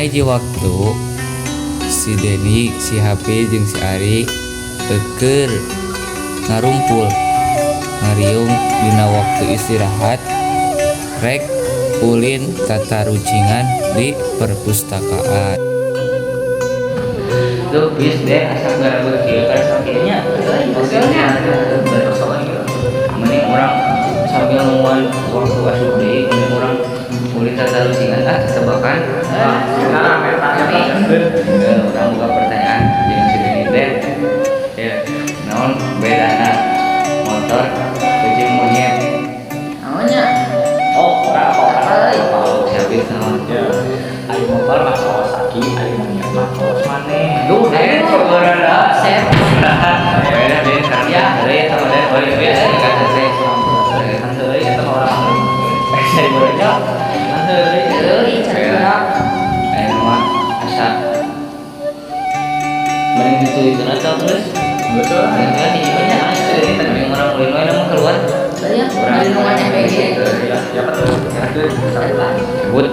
Dina hiji waktu si Denny, si Hapi jeung si Ari keur ngarumpul ngariung dina waktu istirahat rek ulin tatarucingan di perpustakaan. Tuh, bis deh, asa gara kieu kan sakitnya. Mending urang sambil nungguan waktu asup deui, mending urang ulin tatarucingan ah, tebakan. Ya, urang buka pertanyaan jeung si Denny teh. Ya, naon bedana motor jeung monyet? Naonnya? Oh, ora apa Apa euy? apa. Siapa naon? Ya. Ari motor mah Kawasaki, ari monyet mah kawas maneh. Duh, Den, sebenarnya. Sep. Beda Den, ya, ada ya sama Den. Oh iya, kan saya. Kan heureuy eta mah urang. Dari bolehnya. Kan heureuy. Euy, can. Ayo mah asa mending ditulikeun atau terus? Betul. Kan di nya itu dari tadi urang ulin we mah keluar. Ya, dari nungan MBG. Ya, siapa tuh? Ya, tuh. Sebut.